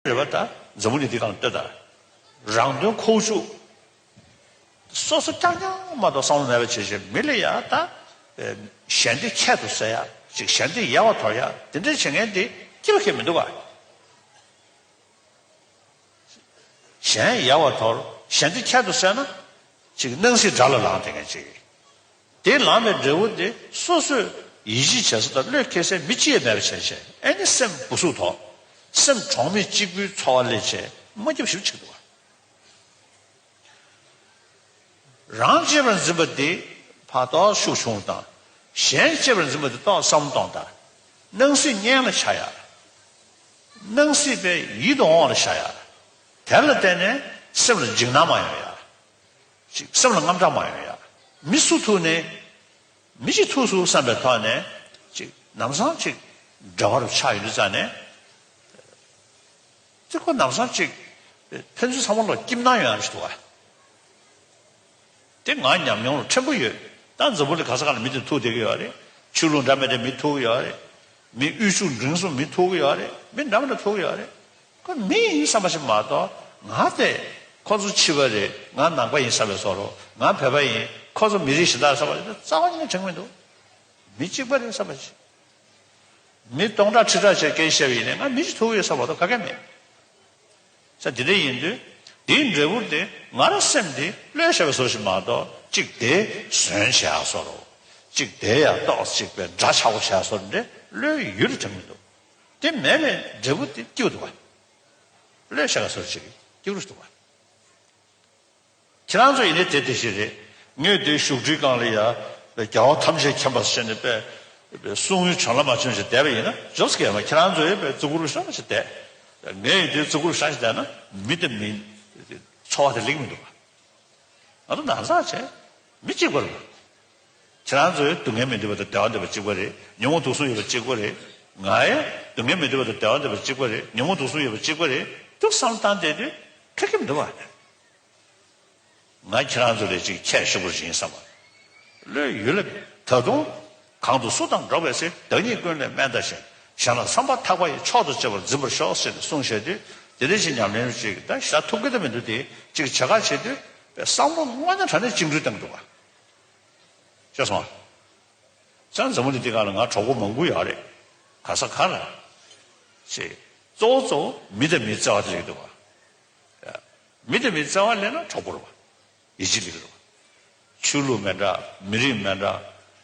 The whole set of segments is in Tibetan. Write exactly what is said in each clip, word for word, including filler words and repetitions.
རེད་པ། ད་འཛམ་བུ་གླིང་འདི་སྒང་ལ་ལྟོས་དང་། རང་དོན་ཁོག་ཆུད། སོ་སོ་རྐྱང་རྐྱང་མ་གཏོགས་བསམ་བློ་མེད་པ་བྱས་བྱས། མི་ལ་ཡ་ད་ཨེ་ཞལ་འདེབས་ཁྱད་དུ་གསོད་ཡ། ཅིག་ཞལ་འདེབས་ཡལ་བར་དོར་ཡ། དེ་འདྲ་བྱེད་མཁན་དེ་སྐྱིད་པོ་ཁྱོན་མི་འདུག་ག་གཞན་ཡལ་བར་དོར། གཞན་དེ་ཁྱད་དུ་གསོད་ན། ཅིག་སྣང་སྲིད་དགྲ་ལ་ལངས་བསྡད་མཁན་ཅིག་དེ་ལངས་པའི་འབྲས་བུ་དེ་སོ་སོས་ཡིད་ཆེས་བྱེད་ས་དང་བློས་འཁེལ་སའི་མི་གཅིག་ཡང་མེད་པ་བྱས་བྱས། ཨེ་ནི་སེམས་སྦུ་སུག་དོགས། སེམས་གྲོང་མི་གཅིག་པུའི་འཚོ་བ་སླེབས་བྱས་རྨ་རྒྱབ་ཞིབ་ཆགས་འདུག་ག་རང་གཅེས་པར་འཛིན་པ་དེ་ཕར་ཏོག་ཤུགས་ཆུང་དང་། གཞན་གཅེས་པར་འཛིན་པ་དེ་ཏོག་བསམ་བློ་གཏོང་དང་། སྣང་སྲིད་གཉེན་ལ་བྱ་ཡ། སྣང་སྲིད་པའི་ཡིད་དུ་འོང་བ་ལ་བྱ་ཡ། དེ་ལ་བརྟེན་ནས་སེམས་ལ་འཇིགས་སྣང་མ་ཡོང་ཡ། ཅིག་སེམས་ལ་དངངས་སྐྲག་མ་ཡོང་ཡ། མི་སུ་ཐུག་ནས། མི་གཅིག་ཐུག་སོང་བསམ་པའི་ཐོག་ནས། ཅིག་ལམ་སང་ཅིག་འབྲེལ་བ་རུ་ཆགས་ཡོང་དུས་ཙ་ནས། དེ་ཁོ་ལམ་སང་ཅིག་ཕན་ཚུན་ཚང་མ་ལ་སྐྱིད་སྣང་ཡོང་ཡ་ཞིག་འདུག་ག་དེ་ང་ཉམས་མྱོང་ལ་ཕྲན་བུ་ཡོད། ད་འཛམ་བུ་གླིང་ག་ས་ག་ལ་མི་དེ་ཐུག་བསྡད་ཀྱི་ཡོད་རེད། ཆོས་ལུགས་འདྲ་མི་འདྲ་མི་ཐུག་གི་ཡོད་རེད། མི་དབུལ་ཕྱུག་འབྲིང་གསུམ་མི་ཐུག་གི་ཡོད་རེད། མི་འདྲ་མི་འདྲ་ཐུག་གི་ཡོད་རེད། ཁོ་མི་ཡིན་བསམ་པ་ཞིག་མ་གཏོགས། ང་དེ་ཁོ་ཚོ་ཕྱི་པ་རེད། ང་ནང་པ་ཡིན་བསམ་པའི་བཟོ་འདྲ། ང་བོད་པ་ཡིན། ཁོ་ཚོ་མི་རིགས་གཞན་དག་བསམ་པ་ཞིག་རྩ་བ་ཉིད་ནས་དྲན་གྱི་མི་འདུག་མི་གཅིག་པ་རེད་བསམ་པ་ཞིག་མི་སྟོང་ཕྲག་ཁྲི་ཕྲག་བྱས་སྐད་ཆ་བཤད་པ་ཡིན་ནའི། ང་མི་གཅིག་ཐུག་གི་ཡོད་བསམ་པ་མ་གཏོགས་ག་གེ་མེད། ས་དེ་འདྲ་ཡིན་དུས། དེའི་འབྲས་བུ་དེ་ང་རང་སེམས་དེ་བློས་བྱས་པའི་བཟོ་ཞིག་མ་གཏོགས། གཅིག་དེ་ཟོན་བྱེད་ཡག་བཟོ་འདྲ། གཅིག་དེ་ཡང་ཏོག་ཙམ་ཅིག་པའི་འདྲ་ཆགས་པོ་བྱེད་ཡག་བཟོ་འདྲ་བློའི་ཡུལ་ལ་དྲན་གྱི་མི་འདུག་དེ་མེད་པའི་འབྲས་བུ་དེ་སྐྱིད་པོ་འདུག་ག་བློས་བྱས་པའི་བཟོ་ཅིག་སྐྱིད་པོ་འདུག་ག་ཁྱེད་རང་ཚོ་ཡིན་ནའི་དེ་དེ་བཞིན་རེད། ངས་དེ་བཞུགས་ཁྲིའི་སྒང་ལ་ཡ། རྒྱལ་བ་ཐམས་ཅད་མཁྱེན་པ་ཟེར་ནས་པས། གསུང་ཡུལ་བྱོན་ལ་མ་བྱོན་ཞིག་བསྡད་པ་ཡིན་ན་འཇོག་སྐལ་མ། ཁྱེད་རང་ཚོ་ཡིན་པས་བརྩི་བཀུར་ཤོག་ཞིག་བསྡད། ངས་ཡིན་དུས་བརྩི་བཀུར་ཤོག་ཞིག་བསྡད་ན་མི་དེ་མི། འཚོ་བ་དེ་ལེགས་མི་འདུག་ག་ང་ཚོ་ནང་ཚགས་བྱས། མི་གཅིག་པ་རེད། ཁྱེད་རང་ཚོའི་སྡུག་བསྔལ་མི་འདོད་པ་དང་བདེ་བ་འདོད་པ་གཅིག་པ་རེད། ཉོན་མོངས་དུག་གསུམ་ཡོད་པ་གཅིག་པ་རེད། ང་ཡང་སྡུག་བསྔལ་མི་འདོད་པ་དང་བདེ་བ་འདོད་པ་གཅིག་པ་རེད། ཉོན་མོངས་དུག་གསུམ་ཡོད་པ་གཅིག་པ་རེད། འདུག་བསམ་བློ་བཏང་བསྡད་དུས་འཕྲོད་ཀྱི་མི་འདུག་བ། ང་ཁྱེད་རང་ཚོ་ལས་ཅིག་ཁྱད་ཞུ་དགོས་ཡིན་བསམ་པ། བློའི་ཡུལ་ལ་ད་དུང་། གང་དུ་སུ་དང་འགྲོགས་པའི་ཚེ། བདག་ཉིད་ཀུན་ལས་དམན་ལྟ་ཞིང་། གཞན་ལ་བསམ་པ་ཐག་པ་ཡིས། མཆོག་ཏུ་གཅེས་པར་འཛིན་པར་ཤོག་ཟེར་ནས་གསུངས་བཞག་དུས། དེ་འདྲ་ཞིག་ཉམས་ལེན་ཅིག་ད་བྱ་ཐུབ་ཀྱི་ད་མི་འདུག་དེ་ཅིག་བྱེད་ག་བྱེད་དུས། བསམ་བློ་དངོས་གནས་དྲང་གནས་བཅིངས་འགྲོལ་བཏང་གི་འདུག་ག་ཤེས་སོང་ང་། ཙང་འཛམ་བུ་གླིང་འདི་སྒང་ལ་ང་གྲོགས་པོ་མང་པོ་ཡོད་རེད། ག་ས་ག་ལ། ཅེས། གཙོ་བོ་གཙོ་བོ་མི་དང་མི་བརྩེ་བ་དེ་ལེགས་འདུག་བ། མི་དང་མི་བརྩེ་བ་ལེགས་ན་གྲོགས་པོ་རེད་བ། ཡིད་ཆེས་ལེགས་འདུག་བ། ཆོས་ལུགས་མི་འདྲ། མི་རིགས་མི་འདྲ།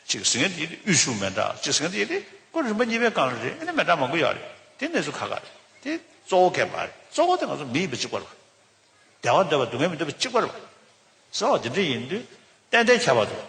གཅིག་ཟེར་མཁན་དེ་དབུལ་ཕྱུག་མི་འདྲ། གཅིག་ཟེར་མཁན་དེ་དེ་ཁོ་རིམ་པ་གཉིས་པའི་སྒང་ལ་རེད། ཨ་ནི་མི་འདྲ་མང་པོ་ཡོད་རེད། དེ་གནས་ཚུལ་ཁག་ཁག་རེད། དེ་གཙོ་བོ་ཁྱད་པར་རེད། གཙོ་བོ་དེ་ང་ཚོ་མི་ཡིན་པ་གཅིག་པ་རེད་བ། བདེ་བ་འདོད་པ་སྡུག་བསྔལ་མི་འདོད་པ་གཅིག་པ་རེད་བ། ཟེར་བ་དེ་འདྲ་ཡིན་དུས་ཏན་ཏན་ཁྱད་པར་འདུག